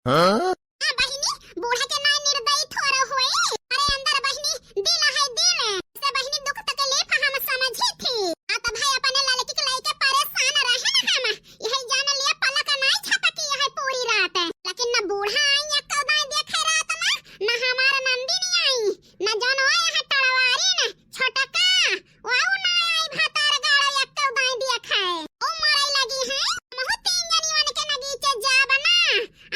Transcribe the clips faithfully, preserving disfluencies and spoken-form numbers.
हाँ? हाँ बहिनी, बूढ़ा के नाई निर्दयी थोड़ा होई। अरे अंदर बहिनी, दिल है दिल। से बहिनी दुख तकलीफ हम समझी थी। आ तब है अपने लड़की के लेके परेशान रहे ना हम। यही जान लिया पलक नाई झपकी है पूरी रात। लेकिन न बूढ़ा आई या कौदाई देखे रात में, न हमार नंदिनी आई, न जनवा यहाँ टड़वारी न छोटका। वाऊ ना आई भतार गाड़ा या कौदाई देखे। ओ मारे लगी है, महु तीन जनी वन के नगीचे जाब ना।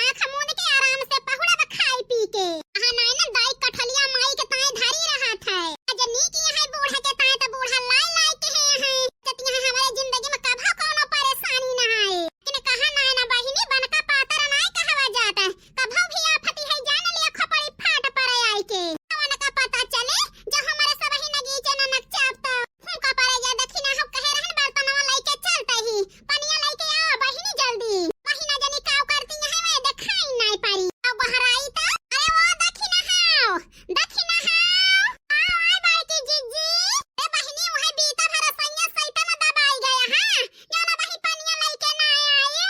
आँख मूंद के आराम से पहुड़ब खाई पी के। अहाँ नाई ना दाई कठलिया माई के ताई धरी रहत है। आज नीक यहाँ बूढ़ा के ताई तो बूढ़ा लाई लाई के है यहाँ। जतिया हमारे जिंदगी में कभो कौनो परेशानी ना आए। लेकिन कहा नाई ना बहिनी बनका पातर नाई कहवा जात है। कभो भी आफती है जान लिया खोपड़ी फाट पड़े आई के। उनका पता चले जो हमारे सब ही नगीचे ननक चाप तो फूंका पड़े जा। देखी ना हम कहे रहन बर्तनवा लेके चलते ही। पनिया लेके आओ बहिनी जल्दी। बहिना जनी काव करती है वे देखाई नाई पारी। अब बहराई तो अरे वो देखी ना हाव, देखी ना हाव। आओ आए बड़की जिज्जी। ए बहिनी उहे बीता भरा सैया सैता में दबाई गया है। जाना बही पनिया लेके ना आयो।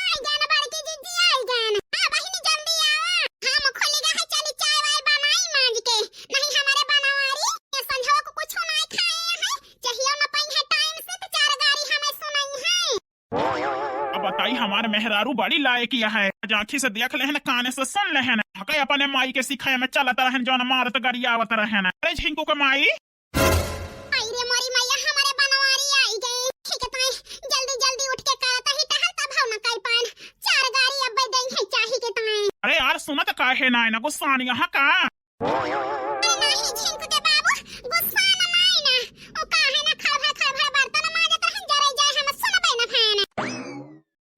आई जान बड़की जिज्जी आई जान। आ बहिनी जल्दी आवा। हम खुली गा है चली चाय वाय बनाई मांज के। नहीं हमारे बनवारी ये संझवा को कुछ नहीं खाए हैं। चाहिए न पाई है टाइम से तो चार गारी हमें सुनाई है। अब बताई हमार मेहरारू बड़ी लायक यह है। आज आँखी से देख लेहन, काने से सुन लेहन। हकई अपने माई के सिखाए में चलत रहन, जौन मारत गरियावत रहन। अरे झिंकू के माई। आई रे मोरी मैया, हमारे बनवारी आई गए। ठीक है ताई, जल्दी जल्दी उठ के करत ही टहल तब हम न कई पान। चार गारी अब दई है चाही के ताई। अरे यार सुनत काहे ना, ना गुस्सा नहीं यहाँ का? अरे नाही झिंकू के बाबू, गुस्सा न नाई ना। ओ काहे ना खड़भड़ खड़भड़ बर्तन माजत रहन, जरे जाए हम सुनबे न भैन।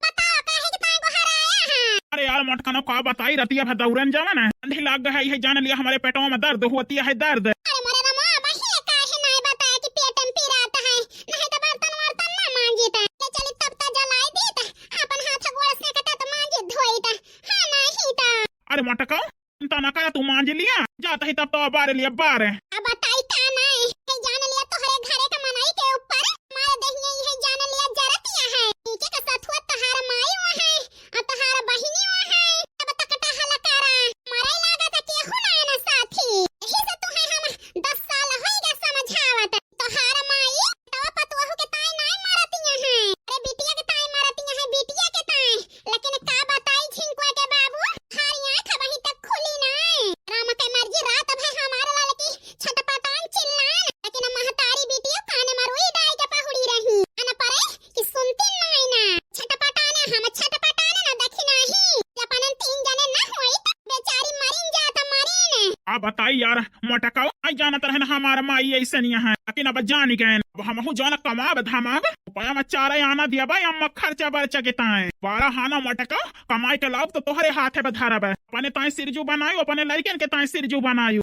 बताओ काहे के ताई गोहराया है? अरे यार मोटकनो का बताई, रतिया भर दौरन जावन है, ठंडी लाग गई है, जान लिया हमारे पेटवा में दर्द होती है, दर्द। अरे मोरे रमा, बहिले काहे नाई बताया कि पेट में पीरात है, नहीं तो बर्तन वर्तन ना मांजित। ले चली तब तो जलाई दीत, अपन हाथ गोड़ से कटत मांजित धोइत। हाँ नाही तो। अरे मोटका, चिंता ना करा, तू मांज लिया, जात ही तब तो बार लिया बार। अब बताई का नाई, है जान लिया तोहरे घरे का मनई के ऊपर मार दहिए, यही जान लिया जरतिया है। नीचे का सथुआ तहार माई हुआ है, और तहार बहिनी हुआ है। अब तक टहल करा, मरे लागत केहू ना ना साथी। यही से तुहे हम दस साल होई गया समझावत। तोहार माई, तवा पतोहू के ताई नाई मारतिया है। अरे बिटिया के ताई मारतिया है, बिटिया के ताई। लेकिन का बताई झिंकुआ के बाबू, हमारी आँख अबही तक खुली नाई। राम के मर्जी रात भर हमार ललकी छटपटान चिल्लान, लेकिन महतारी बिटियो कान में रुई डाई के पहुड़ी रही। अन परे कि सुनती नाई ना। छटपटान हम छटपटान न देखी नाही। अपन तीन जने न होई त बेचारी मरिन जात मरिन। आ बताई यार, मोटकाऊ, आई जानत रहन हमार माई ऐसे नहीं है, लेकिन अब जान गए। अब हमहू जौन कमाब धमाब, रुपया में चार आना दिया बा, अम्मा खर्चा बर्चा के ताए। बारह आना मोटकाऊ, कमाई के लाभ तो तोहरे हाथे बधारब। अपने ताए सिरजू बनायु, अपने लड़कन के ताए सिरजू बनायु।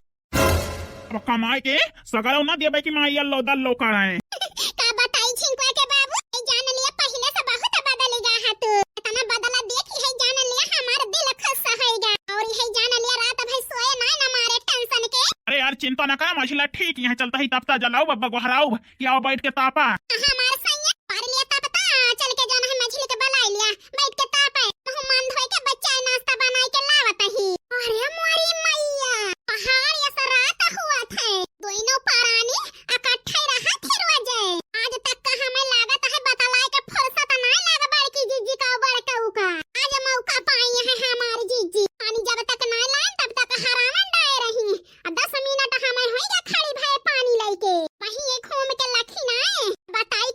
अब कमाई के सगरौ ना देबे कि माई अल्लो दल्लो कराए। का बताई झिंकुआ के बाबू, ए जान लिया पहिले से बहुत बदल गया है तू। इतना बदला देखी है जान लिया हमार दिल खुश होएगा। और यही जान लिया रात भर सोए ना ना मारे टेंशन के। अरे यार चिंता ना कर, मझिला ठीक यहाँ चलता ही तपता जलाऊ बब्बा गोहराऊ कि आओ बैठ के तापा। हमार सैया पर लिया तपता चल के जाना है मझिली के बलाई लिया बैठ के तापे। मुँह मन धोए के बच्चा नाश्ता बनाए के लावत ही। अरे मोरी मैया, पहाड़ ऐसा रात हुआ थे, दोनों परानी इकट्ठे रहा थे रोजे। आज तक का हमें लागत है बतलाए के फुर्सत ना लाग बड़की जीजी का बड़काऊ का। आज मौका पाई है हमारी जीजी। पानी जब तक ना लान तब तक हरावन डाए रही। आ दस मिनट हमें होई गया खड़ी भए पानी लइके। वही एक होम के लखी ना बताई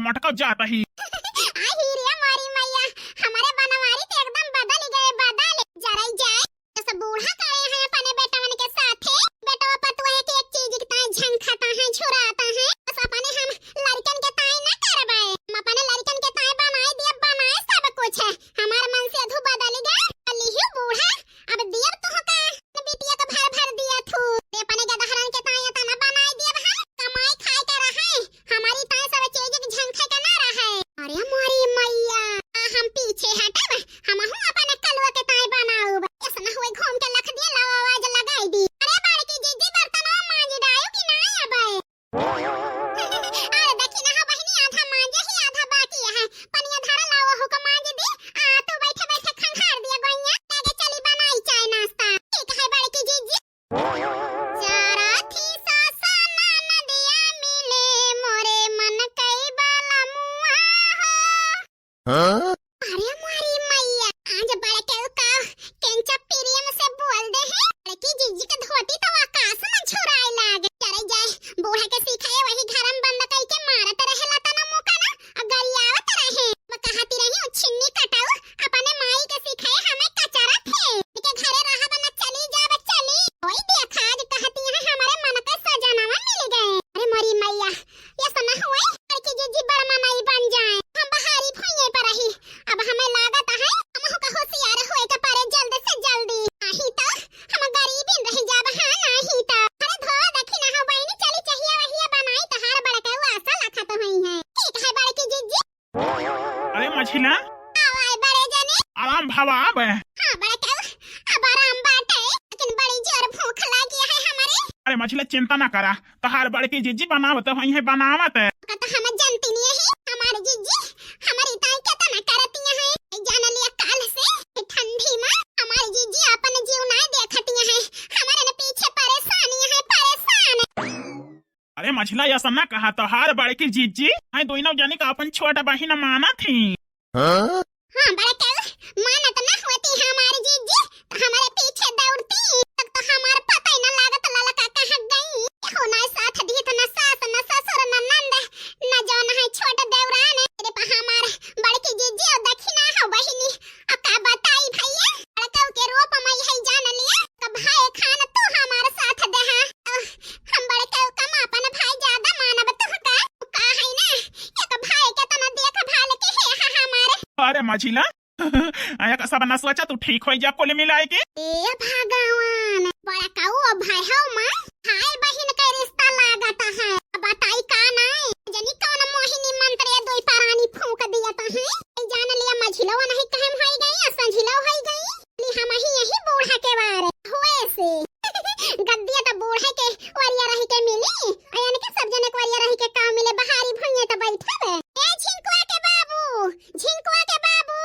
मटका जात ही। आई रे मोरी मैया, हमरे बनवारी तो एकदम बदल गए, बदल। जराई जाए, जैसे बूढ़ा करे हैं अपने बेटवन के साथे। बेटवा पतोह के एक चीज के ताई झंखता है, झुराता है। बस अपने हम लड़कन के ताई ना करबाए, हम अपने लड़कन के ताई बनाए दिए, बनाए सब कुछ है। हमार मन से अधू बदल गए। लिहियो बूढ़ा, अब दियब तोहका, बिटिया के भर भर दिया थू। ते अपने गदहरन के ताई तना बनाए दियब है, कमाई खाए के रहे, हमारी ताई सब चीज के झंखे के ना रहे। अरे मोरी मैया, आ हम पीछे हटब, हमहू अपने कलुआ के ताई बनाउब। ऐसा ना हुए घूम के लख दिए, लाओ आवाज लगाई दी। अरे बड़की जीजी बर्तनवा मांज डायो कि ना अबे? अरे देखी ना हो बहिनी, आधा मांजे ही आधा बाकी है। पनिया धरा लाओ, हुक मांज दी। आ तू बैठे बैठे खंगार दिया गोइया। आगे चली बनाई चाय नाश्ता। ठीक है बड़की जीजी। चारा थी सासा ना नदिया मिले, मोरे मन कई बाला मुआ हो। हाँ? अरे मोरी मैया, आज बड़के का केंचा प्रेम से बोल दे है। बड़की जीजी के धोती तो आकाश में झुराए लागे। चले जाए, बूढ़ा के सिखाए वही घर में बंद कई के मारत रहेला तना मुका ना, आ गरियावत रहे। वो कहती रही, "ओ छिन्नी कटाऊ, अपने माई के सिखाए हमें कचरा थे। इनके घरे रहब न चली जाब चली।" वही देखा आज कहती है, "हमारे मन के सजनवा मिल गए।" अरे मोरी मैया, ये सना हुए, बड़की जीजी बड़ मनई बन जाए। हम बहारी भुइये पर रही। अब हमें लागत है, हमहू का होशियार होए के परे जल्द से जल्दी। नाही तो हम गरीबी रह जाब, हाँ, नाही तो। अरे धोवा देखी ना हो बहिनी, चली चहिया वहिया बनाई, तहार बड़के आशा लखत हुई है। ठीक है बड़की जीजी। अरे मझिला। आवा बड़े जने। आराम भावा आवे। हाँ बड़के, अब आराम बाटे, लेकिन बड़ी जोर भूख लागी है हमारे। अरे मझिला चिंता ना करा, तहार बड़की जीजी बनावत होई है, बनावत। का तो हम जनती नहीं है, हमार जीजी हमारी ताई केतना करती है। जान लिया काल से ठंडी में हमार जीजी अपन जीव ना देखती है, हमारे न पीछे परेशानी है, परेशान। अरे मझिला, ऐसा ना कहा, तोहार बड़की जीजी है, दोनों जनी का अपन छोट बहिन मानत ही। हाँ? हाँ, बड़कऊ, मानत ना होती हमार जीजी, तो हमारे पीछे दौड़ती, तब तो हमार पता ही ना लागत ललका कहाँ गई। केहू ना साथ दीत, ना सास, ना ससुर, ना नंद, ना जौन है छोट देवरान। अरे पा हमार बड़की जीजी और दखिना हो बहिनी, अब का बताई भैया, बड़कऊ के रूप में है जान लिया, तो भाई खान तू हमार साथ देहा। हम बड़कऊ कम अपन भाई ज्यादा मानब तुहका, का है ना, एक भाई के तना देखभाल के है हमार। अरे मझिला, एक सब ना सोचा, तू ठीक हो जा कुल मिलाए के। ए भगवान, बड़कऊ भाई हो माँ, भाई बहिन के रिश्ता लागत है। अब बताई का नाई, जनी कौन मोहिनी मंत्र ये दोई परानी फूंक दिया तो है। ए जान लिया मझिलवा नहीं कहम होई गई, या संझिलवा होई गई। ली हम ही यही बूढ़ा के बारे हुए से। गद्दिया तो बूढ़े के वरिया रही के मिली, अयन के सब जने के वरिया रही के काम मिले, बहारी भुइये तो बैठब। ए झिंकुआ के बाबू, झिंकुआ के बाबू।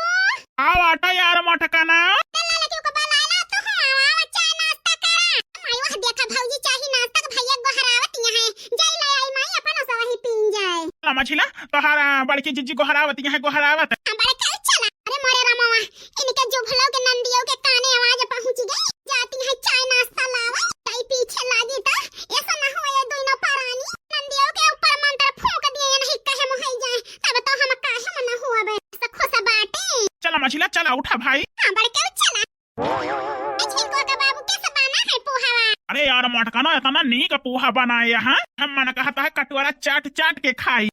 आवा टा यार मोटकना। लाला के को बलाला तो हो, आवा चाय नाश्ता करा। माई वह देखा भौजी चाही नाश्ता के भैया गोहरावत यहाँ है। जाई ले आई माई अपन सब वही पीन जाए। ला मझिला, तोहार बड़की जीजी गोहरावत यहाँ है, गोहरावत। हाँ, बड़का चला। अरे मोरे रामवा, इनके जुभलो के नंदियों के काने आवाज पहुँच गई। जाती है चाय नाश्ता लावा, चाय पीछे लागी ता, ऐसा ना हो ये दोनों परानी नंदियों के ऊपर मंत्र फूंक दिए, ये नहीं कहे मुहई जाए, तब तो हम काहे में ना हुआ बे, ऐसा खुश बाटे। चला मझिला, चला उठा भाई। हाँ, बड़के चला। ए झिंकुआ का बाबू, कैसे बना है पोहावा? अरे यार मोटकना, इतना नीक पोहा बनाए यहाँ, हम मन कहता है कटोरा चाट चाट के खाई।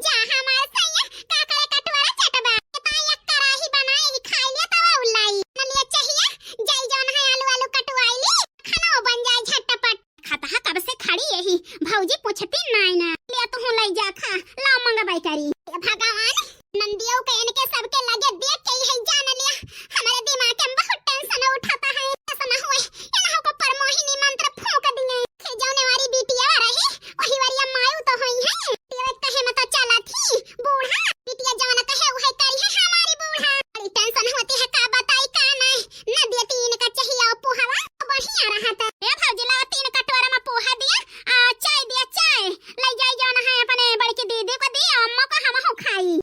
जा हमार सैया, का करे कटोरा चटबा? इतना एक कराही बनाए ही खाई ले तवा उल्लाई। न लिया चाहिए, जाई जौन है आलू आलू कटवाई ली, खाना बन जाए झटपट। खतहा कब से खड़ी यही, भौजी पूछती नाई ना। लिया तू लई जा खा, ला मंगबाई करी। ए भगवान, नंदियों के इनके सबके लगे देख के यही जान लिया, हमारे दिमाग में बहुत tension उठाता है। ऐसा ना हुए, ये ना हो को पर मोहिनी मंत्र फूंक दिए। खे जौने वाली बिटिया रही, वही वाली मायू तो होई है। तेरे कहे में तो चला थी, बूढ़ा। बिटिया जौन कहे वही करी है हमारी बूढ़ा। बड़ी tension होती है, का बताई का नहीं। न देती इनका चाहिए और पोहवा, बढ़िया रहा था। ए भौजी, ला तीन कटोरा में पोहा दिया, आ चाय दिया, चाय। ले जाई जौन है अपने बड़की दीदी को दिया, अम्मा को हम हो खाई।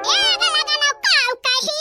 ए गला गला काऊ कही,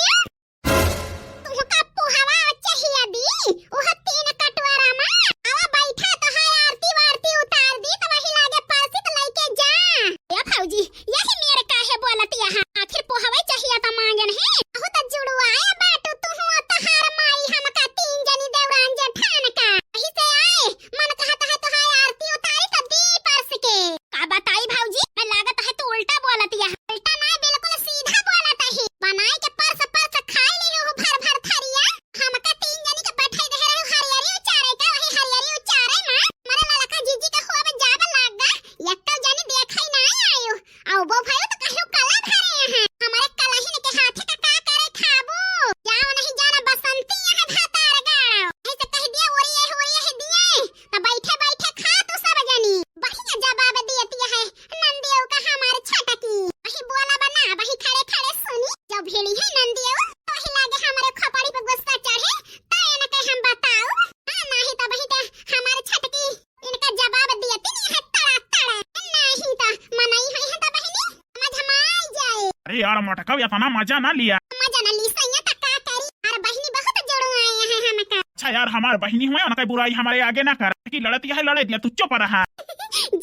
अरे यार मोटकऊ, इतना मजा ना लिया। मजा ना ली सैया, त का करी? अरे बहिनी बहुत जुड़वाए हैं हमका। अच्छा यार, हमार बहिनी हुए, उनका बुराई हमारे आगे ना कर। कि लड़त यह लड़े दिया, तू चुप रहा।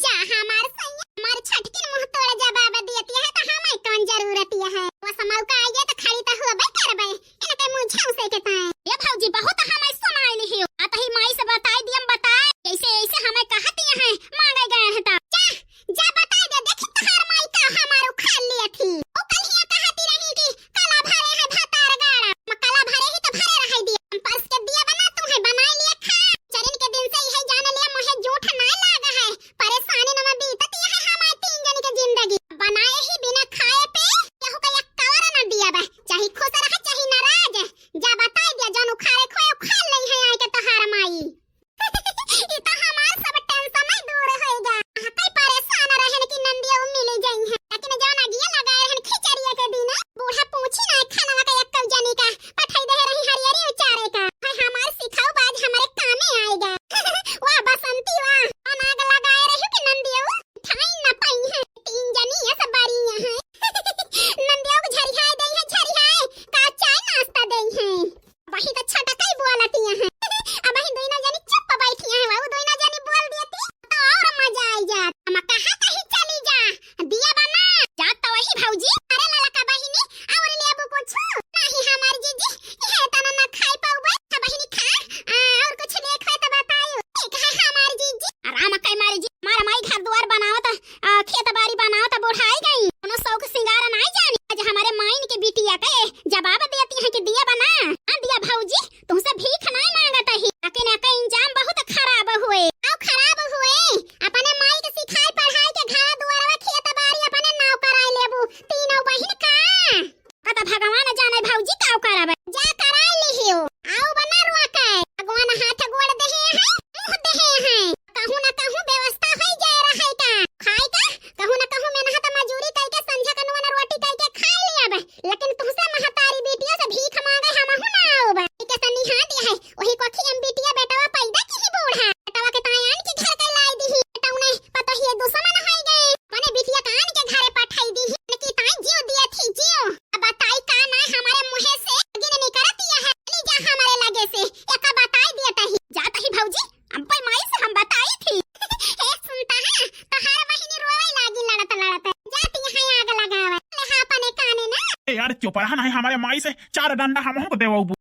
जा हमार सैया, हमार छटकिन मुंह तोड़ जवाब दियत यह, त हमें कौन जरूरत यह? बस मौका आइए त खड़ी त होबे करबे। इनके मुंह झौंसे के ताए। ए भौजी, बहुत हमें सुनाई लिहियो। आ तही माई से बताई दियम, बताए। जैसे ऐसे हमें कहत यह मांगे गए हैं त। जा, जा बताई दे, देखी तहार माई का हमार उखाड़ लिया थी। ओ कल हिया कहती रही कि कला भरे है भतार गाड़ा। म कला भरे ही त भरे रहे दिया। हम परस के दिया बना, तू है बनाई लिया खा। चरिन के दिन से यही जान लिया, मुझे जूठ ना लाग है। परेशानी न में बीतत यह हमार तीन जन के जिंदगी। बनाए ही बिना खाए पे केहू का एक कवर न दिया बा। चाहे खुश रहे, चाहे नाराज। जा बताई दिया, जौन उखाड़े खोए उखाड़ लई है आए के तोहार माई। ई त हमार सब tension ही दूर होइगा। हम कई परेशान रहन कि नंदिया मिल जाई है, लेकिन जौन अगिया लगाए रहन खिचड़िया के दिन, बूढ़ा पूछी ना खाना का एक जनी का पठाई दे रही हरियरी उचारे का। है हमार सिखाऊ बाज हमारे कामे आएगा। वाह बसंती वाह, जौन आग लगाए रही कि नंदिया ठाई न पाई है। तीन जनी ये सब बारी यहाँ। नंदिया को झरिहाए दे है, झरिहाए का चाय नाश्ता दे है। वही तो छटकई बोलतिया हैं। अब वही दोनों जनी चुप बैठी हैं, वो दोनों जनी बोल दिया थी तो और मजा आई जात। हम कहा कहीं चली जा, दिया बना। जा तो वही भौजी। अरे ललका बहिनी, और लेबू कुछ? नहीं हमार जीजी, ये तना ना खाई पाउबे। तो बहिनी खा, आ, और कुछ लेख है तो बतायो। ठीक है हमार जीजी। आराम कई मारे जी, हमार माई घर दुआर बनावत, आ, खेत बारी बनावत बुढ़ाई गई। कोनो शौक सिंगार नाई जानी। आज हमारे माइन के बिटिया के जवाब देती हैं कि दिया बना। हाँ दिया भौजी, तुमसे भीख नाई मांगत ही, लेकिन एकर इंजाम बहुत खराब हुए। आओ खराब हुए, अपने माई के सिखाई पढ़ाई के घर दुआरवा खेत बारी अपने नाव कराई लेबू, तीनों बहिन का। पता भगवान जाने भौजी का करब। जा कराई लिहियो, आओ बना रुआ के। भगवान हाथ गोड़ देहे हैं, मुंह देहे हैं, कहूँ ना कहूँ व्यवस्था होई जाए रहे का। खाए का, कहूँ ना कहूँ मेहनत मजूरी करके संझा का नून रोटी करके खाए लिया बे। लेकिन तुमसे महतारी बिटिया से भीख मांगे हमहू ना आउब। इके सनिहा दिया है, वही कोखी हम बिटिया बेटवा पैदा की ही बूढ़ा। बेटवा के तायान के घर के लाई दी ही, बेटौने पतोहिए दुश्मन होई गए। मने बिटिया कान के घरे पठाई दी ही, कि ताई जियो दिया थी जियो। अब बताई का ना हमारे मुँहे से गिन निकरत यह है। चली जा हमारे लगे से, एका बताई दिया तही। जा तही भौजी, अम्पई माई से हम बताई थी। ए सुनता है, तोहार बहिनी रोवे लागी लड़त लड़त। जाती है आग लगावे। ले हाँ अपने काने ना। ए यार चुप रहा, नहीं हमारे माई से चार डंडा हमहू को देवबू।